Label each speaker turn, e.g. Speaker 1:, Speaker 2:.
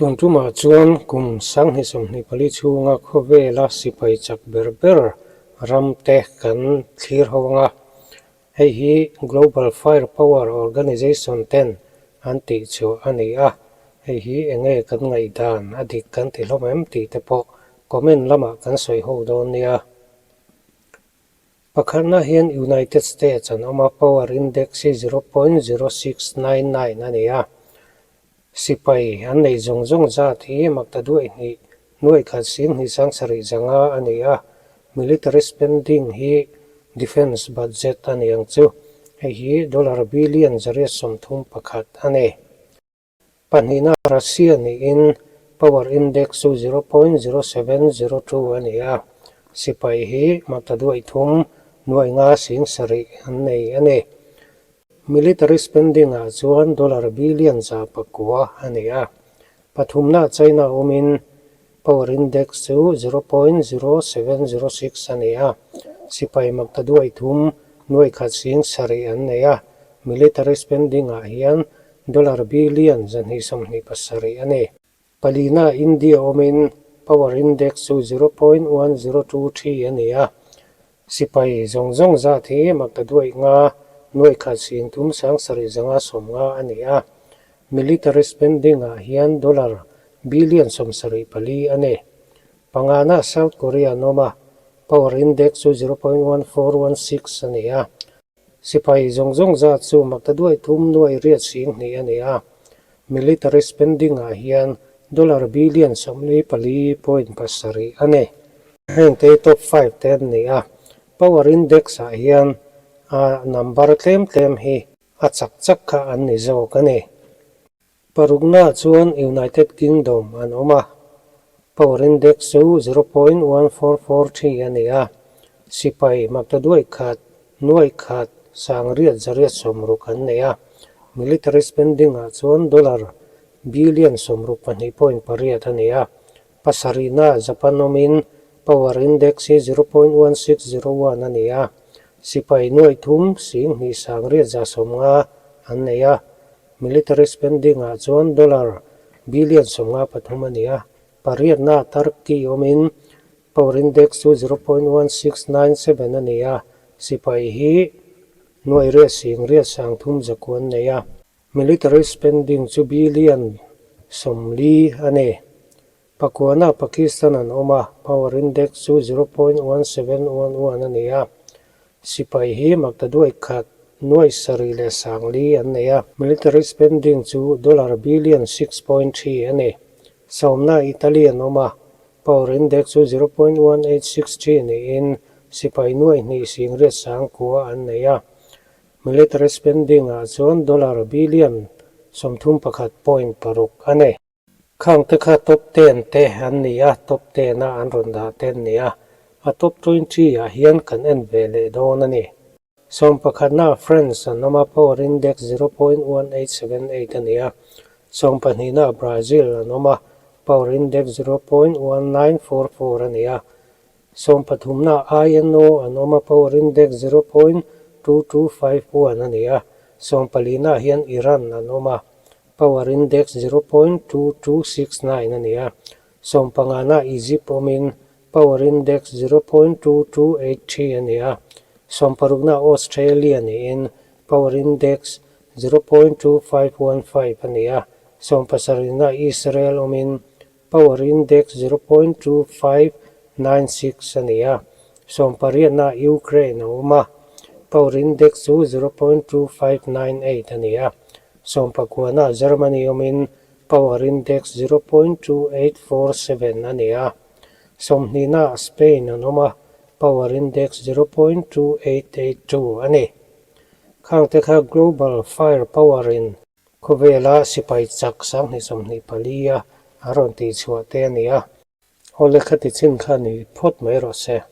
Speaker 1: Tun tumah chuan kum 2024 chhunga khawvela sipai chak ber ber ramte kan thlir ho anga, hei hi Global Fire Power Organization ten an tih chhuah a ni a, hei hi enge kan ngaihdan a dik kan ti hlawm em tih te pawh comment lamah kan sawi ho dawn nia. Pakhatna hian United States an awm a, power index hi 0.0699 a ni a. Sipai an neih zawng zawng zat hi makta duai hnih nuai khat sing hnih sang sarih zanga a ni a. Military spending hi defence budget a ni ang chu. Hei hi dollar billion 131 a ni. Pahnihna Russia niin power index chu 0.0702 a ni a, sipai hi makta duai thum nuai nga sing sarih an nei a ni. Military spending ah chuan dollar billion 109 a ni a, pathumna China awmin Power index chu 0.0706 a ni a, sipai makta duai thum nuai khat sing sarih an nei a, military spending ah hian dollar billion 227 a ni. Palina India awmin power index chu 0.1023 a ni a, sipai zawng zawng zat hi makta duai nga nuai khat sing thum sang sarih zanga sawm nga a ni a, Military spending ah hian dollar billion 74 a ni. Pangana South Korea an awm a, power index chu 0.1416 a ni a. Sipai zawng zawng zat chu makta duai thum nuai riat sing hnih a ni a. Military spending ah hian dollar billion 44.7 a ni. Hengte top five te an ni a. Power index ah hian a number tlem tlem hi A chak chak kha an ni zawk a ni. Parukna chuan United Kingdom an awm a, power index chu 0.1443 a ni a, sipai makta duai khat, nuai khat, sang riat zariat sawmruk an nei a, military spending ah chuan dollar billion 62.8 a ni a, pasarihna Japan awmin power index hi 0.1601 a ni a. Sipai nuai thum sing hnih sang riat za sawmnga an nei a, military spending ah chuan dollar billion 53 a ni a, pariatna Turkey awmin power index chu 0.1697 a ni a, sipai hi nuai riat sing riat sang thum zakua an nei a, military spending chu billion 40 a ni. Pakuana Pakistan an awm a, power index chu 0.1711 a ni a, sipai hi makta duai khat nuai sarih leh sangli an nei a. Military spending chu dollar billion 6.3 a ni. Sawmna Italy an awm a, power index chu 0.1863 niin sipai nuai hnih sing riat sang kua an nei a. Military spending ah chuan dollar billion 31.6 a ni. Khang te kha top ten te an ni a, top ten a an rawn dah te an ni a, a top 20 ah hian kan en ve leh dawn a ni. Sawm pakhatna France an awm a, power index 0.1878 a ni a, sawm pahnihna Brazil an awm a, power index 0.1944 a ni a, sawm pathumna INO an awm a, power index 0.2251 a ni a, sawm palina hian Iran an awm a. Power index 0.2269 a ni a, sawm pangana Egypt awmin power index 0.2283 a ni a, sawm parukna Australia niin power index 0.2515 a ni a, sawm pasarihna Israel awmin power index 0.2596 a ni a, sawm pariatna Ukraine a awm a, power index chu 0.2598 a ni a. Sawmpakuana Germany awmin power index 0.2847 a ni a, sawmhnihna Spain an awm a, power index 0.2882 a ni. Khangte kha Global Fire Power in khawvela sipai chak 2024 a a rawn tihchhuah te a ni a. Aw le khati chin kha ni phawt mai rawh se.